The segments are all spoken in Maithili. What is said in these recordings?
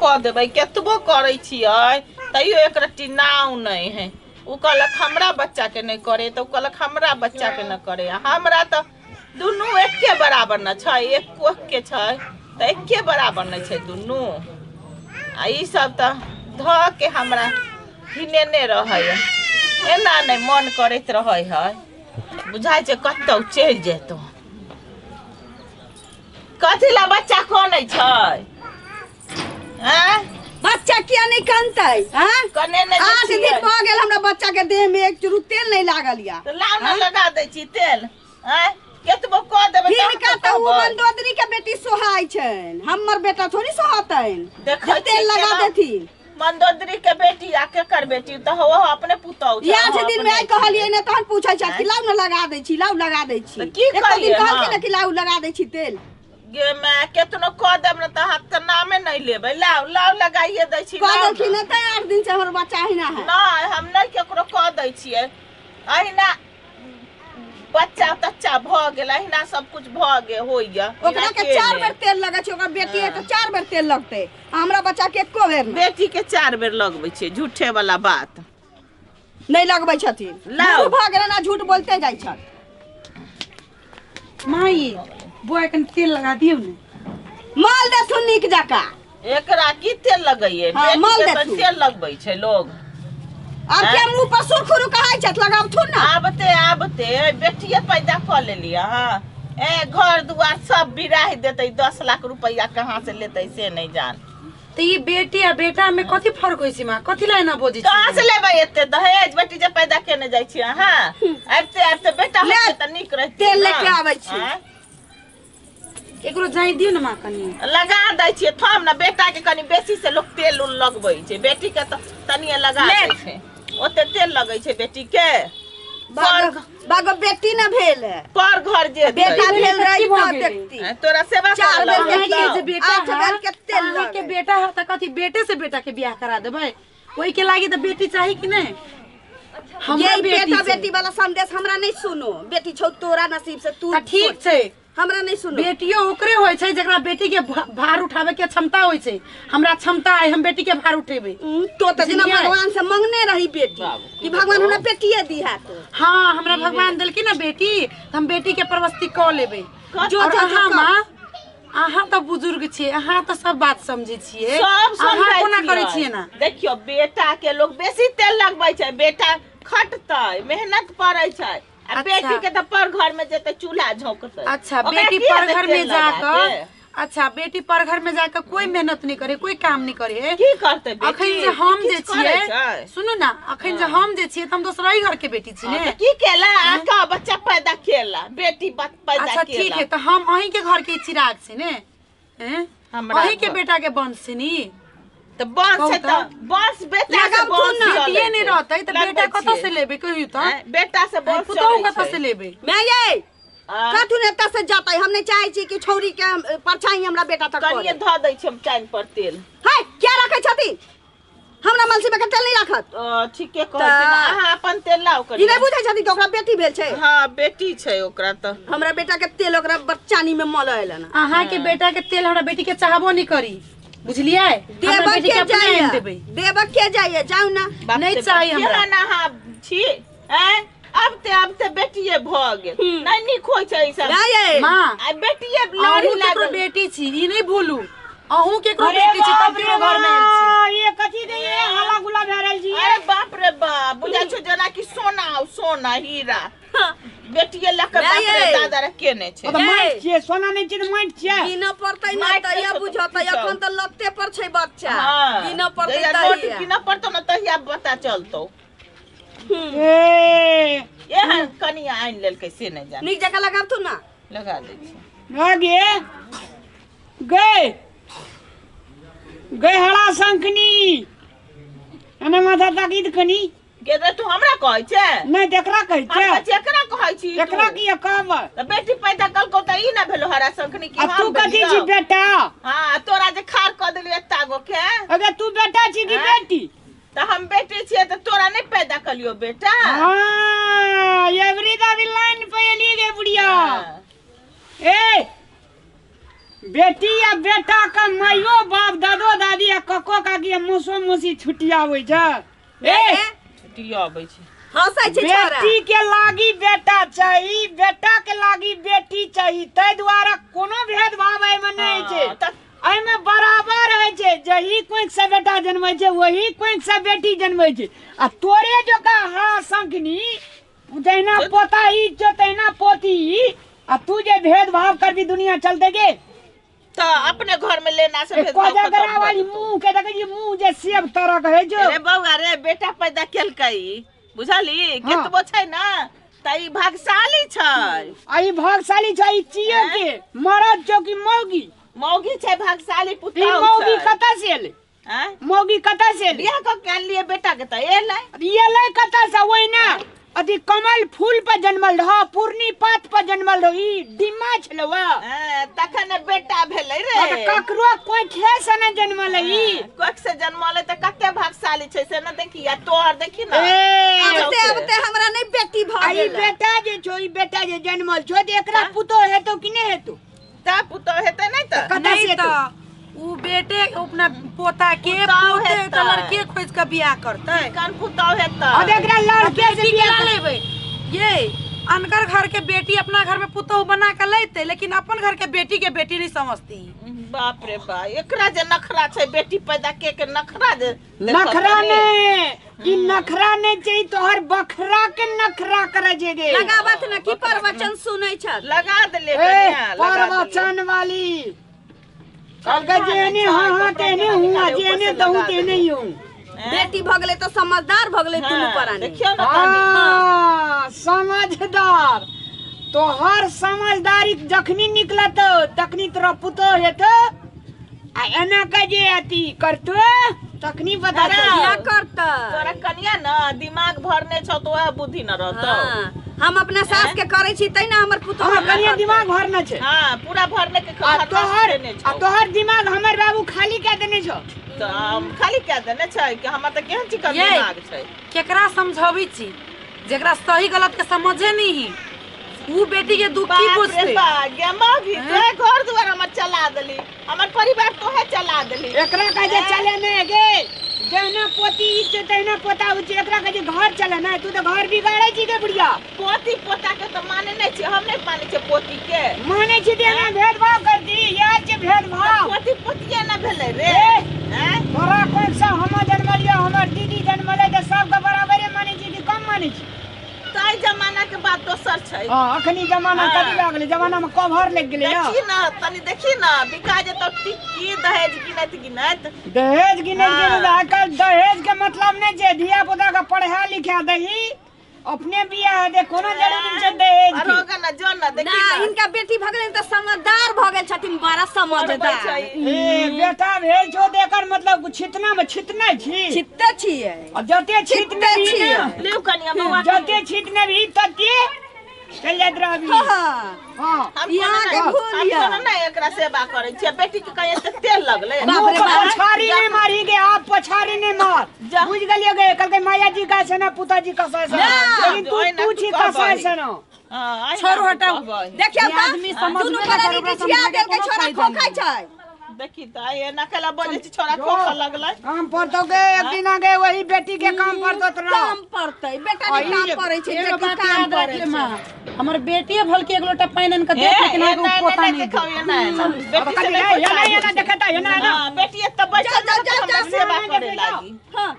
कऽ देबै, केतबो करै छियै तैयो एक रत्ती नाव नहि है। ओ कहलक हमरा बच्चाके नहि करे, तऽ ओ कहलक हमरा बच्चाके नहि करे। आ हमरा तऽ दुनू एके बराबर न छै, एक कोखके छै तऽ एके बराबर नहि छै दुनू। आ ई सब तऽ धऽ के हमरा हिनेने रहै, एना नहि मन करैत रहै है, बुझाइ छै कतहु चलि जेतौ। कथी ला बच्चा कनै छै? आँय? बच्चा किया नहीं कनतै? हाँ? कने नहि 8 दिन छियै। भऽ गेल हमरा बच्चा के देह में एक चुरू तेल नहीं लागल या। तऽ लाउ ने, लगा दै छी तेल। आँय, केतबो कऽ देबै तहन हिनका तऽ तऽ ओ कहबै। मंदोदरी के बेटी सोहाय छनि, हमर बेटा थोड़ी सोहतनि। देखै जे तेल छियै लगा केना देथिन। मंदोदरी के बेटी आ केकर बेटी तऽ हो अपने पुतहु छै, या अहाँ जे दिन में अपने आइ कहलियै ने तहन पूछै छथि कि लाउ ने लगा दै छी, लाउ लगा दै छी। तऽ की एको दिन करियै, कहलखिन हँ। ने कि लाउ लगा दै छी तेल। गे माय, केतनो कऽ देब ने तऽ अहाँ तऽ नामे नहि लेबै। लाउ लाउ लगाइए दै छी, कह लाउ देलखिन ने। ने तऽ 8 दिन से हमर बच्चा अहिना है। नहि, हम नहि केकरो कऽ दै छियै। अहिना बच्चा तच्चा भऽ गेल, अहिना सब कुछ भऽ गेल होइया। ओकरा के 4 बेर तेल लगै छै, ओकर बेटी है तऽ 4 बेर तेल लगतै, आ हमरा बच्चा के एको बेर नहि। बेटी के 4 बेर लगबै छियै, झूठे वाला बात। नहि लगबै छथिन। लाउ। बूढ़ भऽ गेलनि आ झूठ बोलते जाइ छथि। माई, बौआ कनि तेल लगा दियौ ने। मल देथुन नीक जकाँ। एकरा की तेल लगैये? हाँ, बेटी मल के तऽ देथुन। तेल लगबै छै लोग। आब के मुंह पर सुरखुरु कहै छथि, लगाबथुन ने। आबते आबते बेटिये पैदा कऽ लेली अहाँ। ए घर दुआर सब बिराहि देतै, 10 लाख रुपैआ कहाँ से लेतै से नहि जान। तऽ ई बेटी आ बेटा में कथी फर्क होइ छै माँ? कथी ला एना बजै छी? कहाँ से लेबै एते दहेज? बेटी जे पैदा केने जाइ छी अहाँ, आबिते आबिते बेटा ले, होतै तऽ नीक रहितै तेल ने। लेके आबै छी। आँय? एकरो जाय दियौ ने माँ कनि। लगा दै छियै, थम ने। बेटा के कनि बेसी से लोक तेल उल लगबै छै, बेटी के तऽ तनिए लगा ले। दै छै। ओते तेल लगै छै बेटी के? बागो बागो बेटी न भेल है, पर घर जे बेटा दै। भेल रही की भऽ तऽ गेलै? देखती। आँय, तोरा सेवा चार करऽ बेर लगतौ। के अहाँके जे बेटा आठ है, बेर के तेल अहाँके लगै। बेटा है तऽ कथी बेटे से बेटा के बियाह करा देबै? ओहि के लागी तऽ बेटी चाही कि नहि? हमरा ये बेटी बेटा छै। बेटी वाला संदेश हमरा नहीं सुनो। बेटी छौ तोरा नसीब से तू तऽ ठीक छै, हमरा नहीं सुनो। बेटियो ओकरे होइ छै जकरा बेटी के भार उठावे के क्षमता होइ छै। हमरा क्षमता है, हम बेटी के भार उठेबै। तो तऽ जेना बुझलियै? भगवान से मंगने रही बेटी कि भगवान हमरा बेटिए दी है तो। हाँ, हमरा भगवान देलखिन ना बेटी, तऽ हम बेटी के परवस्ती कऽ लेबै। जो और जो जो अहाँ कर। माँ, अहाँ तऽ बुजुर्ग छियै, अहाँ तऽ सब बात समझै छियै, सब अहाँ समझै कोना करै छियै। छियै ना? देखियौ, बेटा के लोग बेसी तेल लगबै छै, बेटा खटतै, मेहनत पड़ै छै। आ अच्छा। बेटी के तऽ पर घर में जेतै चूल्हा झोंकतै। अच्छा, ओकरा बेटी की पर हेतै घर में तेल लगा जाकऽ के? अच्छा, बेटी पर घर में जाकऽ कोई मेहनत नहीं करे, कोई काम नहीं करे, की करतै बेटी? अखन जे हम जे किछु करै छियै, छै? सुनू ना, अखन जे हम जे छियै तऽ हम दोसरा घर के बेटी छी हाँ, ने। तऽ की केला? आका बच्चा पैदा केला, बेटी पैदा अच्छा केला। ठीक है, तऽ हम अहीं के घर के चिराग छी ने, हैं? हमरा अहीं के घर। बेटा के वंश छी नी। तऽ वंश कहू छै तऽ। तऽ वंश बेटा से लगाबथुन वंश ने। चलै बेटिए नहीं छै। रहतै तऽ लगबै बेटा कतऽ छियै। से लेबै कहियौ तऽ? आँय, बेटा से वंश पुतोहु चलै कतऽ छै। से लेबै? माय यै, आ? कथु ने एतऽ से जतै, हम नहीं चाहै छी कि छौरी के परछाई हमरा बेटा तक कनिये करे। धऽ दै छी हम टाइम पर तेल। है क्या रखै छथिन? हमरा मलसी में के तेल नहीं राखत। ठीके कहै छी ने, तऽ- अहाँ अपन तेल लाउ ई कनिये। नहीं बुझै छथिन कि ओकरा बेटी भेल छै। हाँ, बेटी छै ओकरा तऽ। हमरा बेटा के तेल ओकरा बच्चानी में मल एलन। अहाँ के बेटा के तेल हमरा बेटी के चाहबो नहीं करी, बुझलियै? हमरा देबक बेटी के के अपने आनि जाइए, देबै। देबक के जाइए, जाउ ना। बाप नहीं रे चाही बाप, हमरा। केहन अहाँ छी? आँय? अब ते अब ते बेटिए भऽ गेल, नहीं नीक होइ छै ई सब। नहीं यै। माँ, आ बेटिए लड़ी अहूँ केकरो लागल। बेटी छी, ई नहीं भूलू, अहूँ केकरो अरे बेटी छी तब बाप रे केकरो घर में आयल छी। बा, ये कथी दे ये हला गुला भए रहल छी? अरे बाप रे बाप, बुझा छौ जेना कि सोना औ सोना हीरा। बेटिए लऽ कऽ बाप रे नहीं। दादा रे केने छै। ओ तऽ माटि छियै, सोना नहि छियै तऽ माटि छियै। गिनऽ पड़तै ने माटि तहिया छै तऽ बुझतै, किछो। अखन तऽ लत्ते पर छै बच्चा। हाँ, गिनऽ पड़तै जहिया नोट तहिया। गिनऽ पड़तौ ने तहिया पता चलतौ। ए एहन कनिया आनि लेलकै से नहि जान। नीक जकाँ लगाबथु ना। लगा दै छी। गे गए गए हरा शंखनी एना माथा ताकी तऽ कनी। गे रे, तू हमरा कहै छै? नहि तऽ एकरा कहै हम छै। कहै छी एकरा कहै छी तू। एकरा किया कहबै? तऽ बेटी पैदा कलकौ तऽ ई ना भेलो हरा शंखनी कि आ हम तू कथी भेलियौ? छी बेटा? हाँ, तोरा जे खार कऽ देलियौ एत्ता गो के। अगर तू बेटा छी कि आँय? बेटी? तऽ हम बेटी छियै तऽ तोरा नहि पैदा कलियो बेटा। हाँ, एवरी दा भी लाइन पे एली गे बुढ़िया। हाँ। ए बेटी आ बेटा के माइयो बाप दादो दादी आ कको काकी आ मौसो मौसी छुटियाबै छै। ए छुटियाबै छै। हंसै छै छोरा। बेटी के लागी बेटा चाही, बेटा के लागी बेटी चाही, ताहि दुआरे कोनो भेदभाव एहिमे नहि होइ छै। एहिमे बराबर होइ छै। जही कोखि से बेटा जन्मै छै वही कोखि से बेटी जन्मै छै। आ तोरे जकाँ हा शंखनी जहिना पोता ई छौ तहिना पोती ई, आ तू जे भेदभाव करबी दुनिया चलते गे। तऽ अपने घर में लेना से भेदभाव खत्म कोजगरा भऽ वाली जेतौ। मुंह के देखै छी, मुंह जे सेब तरह के होइ छौ। रे बौआ रे, बेटा पैदा केलकै बुझली, केतबो छै ना तऽ ई भाग्यशाली छै। आ ई भाग्यशाली छै, ई चियो के मरद छौ कि मौगी? मौगी छै, भाग्यशाली ई पुतहु मौगी छै। कतऽ से एलै? आँय? मौगी कतऽ से एलै? बियाह कऽ के आनलियै बेटा के तऽ एलै। ई एलै कतऽ से? ओहिना अथी कमल फूल पर जन्मल रह, पूर्णी पात पर जन्मल रह, ई डिम्मा छलौ। तखन ने बेटा भेलै रे। तऽ ककरो कोई खे से ने जन्मल है ई। कोख से जन्मल है तऽ कते भागशाली छै से ने देखी, आ तोहर देखी ना। ए, आबते आबते हमरा नहि बेटी भऽ आ ई गेलै। बेटा जे छौ, ई बेटा जे जन्मल छौ, तऽ एकरा पुतोह हेतौ कि नहि हेतौ? तऽ पुतोह हेतै नहि तऽ? कतऽ से नहीं हेतौ? तऽ उ बेटे अपना पोता के पुतहु पोते हेतै। तऽ लड़के खोज के बियाह करतै। कन पुतोह हेतै? अब एकरा लड़के से बेटी बियाह केना लेबै ये? अनकर घर के बेटी अपना घर में पुतोहु बना के लेते, लेकिन अपन घर के बेटी के बेटी नहीं समझती। बाप रे बा, एकरा जे नखरा छै बेटी पैदा के के नखरा जे देखऽ नखरा तनी। ने, ई नखरा नहि छै, ई तोहर बखरा के नखरा करे छै गे। लगाबत न की प्रवचन सुनै छल। लगा देलियै ए कनिया, लगा देलियै। प्रवचन वाली कहलकै जेने हाँ हाँ तेने हुआ, जेने दहूँ तेने ही हूँ। बेटी भऽ गेलै तऽ समझदार भऽ गेलै दुनू हाँ, प्राणी। देखियौ ने तनी। हाँ, समझदार तोहर समझदारी जखनी निकलत तखनी तोरा पुतोह हेतौ, आ एना के जे अथी करतो तखनी पता अरे, चलतौ। किया करतै? तोरा कनिया न दिमाग भरने छौ तो वएह बुद्धि न रहतौ। हाँ, हम अपना सास के करै छी तै ने हमर पुतोह हमर हमरा कनिया करतै। दिमाग भरने छै। हाँ, पूरा भरने के आ भरना तोहर देने आ छौ। तोहर दिमाग हमर बाबू खाली कए देने छौ। तऽ हम खाली कए देने छै कि हमर तऽ केहन चिकन ये। दिमाग छै। केकरा समझाबै छी जेकरा सही गलत के समझे नहीं ही, उ बेटी के दुख की बाप रे बुझते? बा, गे मौगी, तोहे घर दुआर हमर चला देली, हमर परिवार तोहे चला देली। एकरा कहै छै चले नहि गे, जहिना पोती ई छै तहिना पोता ओ छै, एकरा कहै छै घर चले नहि। तू तऽ घर बिगाड़ै छी गे बुढ़िया। पोती पोता के तऽ माने नहि छै, हम नहि मानै छियै पोती के। मानै छी तऽ एना भेदभाव कर दी, इएह छै भेदभाव। पोती पोतिये ने भेलै रे। ए। आँय? तोरा कोन सा हम जन्मलियै, हमर दीदी जन्मलै, तऽ सबके बराबरे मानै छी कि कम मानै छी? ताहि जमाना के बात दोसर छै। हाँ, अखनी जमाना हाँ। कथी भए गेलै, जमाना में कवर लागि गेलै यौ। देखी ना तनी, देखी ना बिका जेतौ टिक्की दहेज गिनैत गिनैत। दहेज गिनैत हाँ। गिनैत आइ काल्हि दहेज के मतलब नहि छै। धिया पुता के पढ़ा लिखा दही, अपने बियाह हेतै, कोनो जरूरी नहि छै दहेज आरो के। ओकरा ना जो ना देखी ना ना। हिनका बेटी भऽ गेलनि तऽ समझदार भऽ गेल छथिन, बड़ा समझदार। छै। ए बेटा भेल छौ तऽ एकर मतलब छितना में छितना छी। छित्ते छियै। आ जते छित छितते ने छियै। लिउ कनिया बौआ। जते छित ने भी तते चलि जाइत रहबी। हाँ, हाँ। हम यहाँ कोनो के नहि- भूल हम यऽ। कोनो नहि एकरा सेवा करै छियै, बेटी के कहीं एते तेल लगलै। बाप रे मुँह पर बाप। पछाड़ी नहीं मारी गे, आप पछाड़ी नहीं मार। जा। बुझ गेलियै गे? कहलकै माया जी का से ना पुता जी कसाय से ना। लेकिन तू ओहिना तू तू छी कहबही। कसाय से ना। हाँ, आइ छोड़ू, ना तू हटाउ। कहबही। देखियौ ई तऽ आदमी समझबे दुनू नहि प्राणी करे, ओकरा बिछिया समझाके देलकै, कोनो छोड़ा फायदा खोखै नहि। छै। देखी तऽ आइ एना केला बजै छै, छोड़ा खोखऽ लगलै। काम पड़तौ गे एक दिन आगे, वही बेटी के काम पड़तौ तोरा। काम पड़तै बेटा आ नहि ई काम जे- पड़ै छै, एगो बेटी बात काम याद पड़ै रख ले छै। माँ, हमर बेटिए भलके एक लोटा पानि आनि कऽ ए, देत, लेकिन एना अहाँके ओ एना पोता नहि नहि देखाउ, देत। एना एना। अब बेटी से कथी, नहि ए, एना पोछाइ एना छै। देखता, एना एना। हाँ, बेटी एतऽ बैठल जा, जा, रहत तऽ जा, हमरा जा, सेवा जा, करे जा, जा। लागी। हाँ।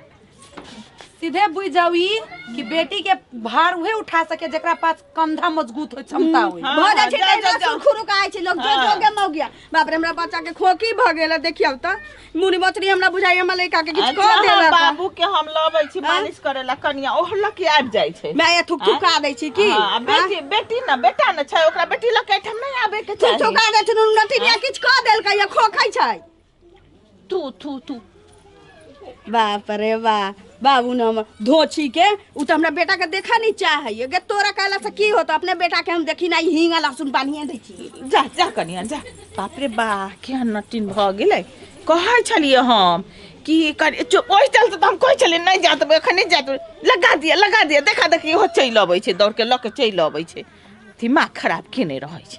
सीधे बुझ जाउ ई कि बेटी के भार उहे उठा सके जेकरा पास कंधा मजबूत हो, क्षमता हो। हाँ, भऽ जाइ छै जा, तऽ जा, एना जा। सुरखुरुकाइ छै लोक, जो हाँ। जो गे मौगिया। बाप रे, हमरा बच्चा के खोखी भऽ गेल है, देखियौ तऽ मुनि मछली हमरा बुझाइ हमरा लड़का के किछु अच्छा, कऽ हम देलक। बाबू के हम लबै छी मालिश करे ला, कनिया ओह लऽ के आबि जाइ छै। माय थुक थुका दै छी की? हाँ, बेटी बेटी न बेटा न छै, ओकरा बेटी लऽ के एहिठाम नहि आबे के थुक चाही। थुका दै छै, नटिनिया किछु कऽ देलकै या खोखै छै। थू थू थू। बाप रे बा, बाबू न हमर धोछी के उ तऽ हमरा बेटा के देखा नहीं चाहैए गे। तोरा कहला से की होतो? अपने बेटा के हम देखी नहीं, हींग आ लहसुन बान्हिए दै छी। जा जा कनिया जा। बाप रे बा, केहन नटिन भऽ गेलै। कहै छलियै हम कि कर ओहि चलते तऽ हम कहै छलियै नहि जायत एखन नहि जायत, लगा दिअ लगा दिअ, देखा देखी ओहो चलि अबै छै, दौड़ के लऽ के चलि अबै छै। दिमाग खराब केने रहै छै।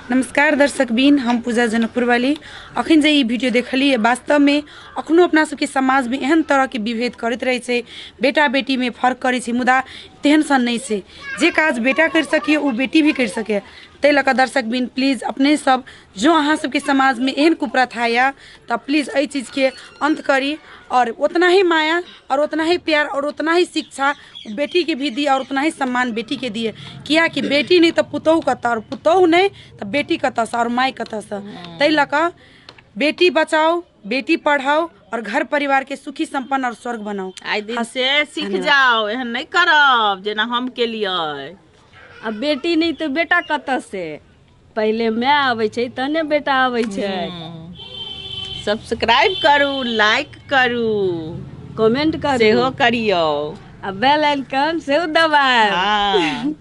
नमस्कार दर्शक बीन, हम पूजा जनकपुर वाली। अखन जे ई वीडियो देखलियै, वास्तवमे अखनो अपना सबके समाजमे एहन तरहके विभेद करैत रहै छै, बेटा बेटीमे फर्क करै छै, मुदा तेहन सन नहि छै। जे काज बेटा करि सकैए ओ बेटी भी करि सकैए। ताहि लऽ कऽ दर्शक बीन प्लीज अपने सब जँ अहाँ सबके समाजमे एहन कुप्रथा यऽ तऽ प्लीज एहि चीजके अन्त करी और उतना ही माया और उतना ही प्यार और उतना ही शिक्षा बेटीके भी दी और उतना ही सम्मान बेटीके दिए। किएकि बेटी नहि तऽ पुतोहु कतऽ, आओर पुतोहु नहि तऽ बेटी कतऽसँ आओर माय कतऽसँ। ताहि लऽ कऽ बेटी बचाओ, बेटी पढ़ाओ और घर परिवार के सुखी संपन्न और स्वर्ग बनाओ। आइ दिन से सीख जाओ, एहन नहि करब जेना हम केलियै। आ बेटी नहि तऽ बेटा कतऽ से? पहिले माय आबै छै तहने बेटा आबै छै। सब्सक्राइब करू, लाइक करू, कमेंट करू सेहो करियौ आ बेल आइकन सेहो दबाउ। हाँ।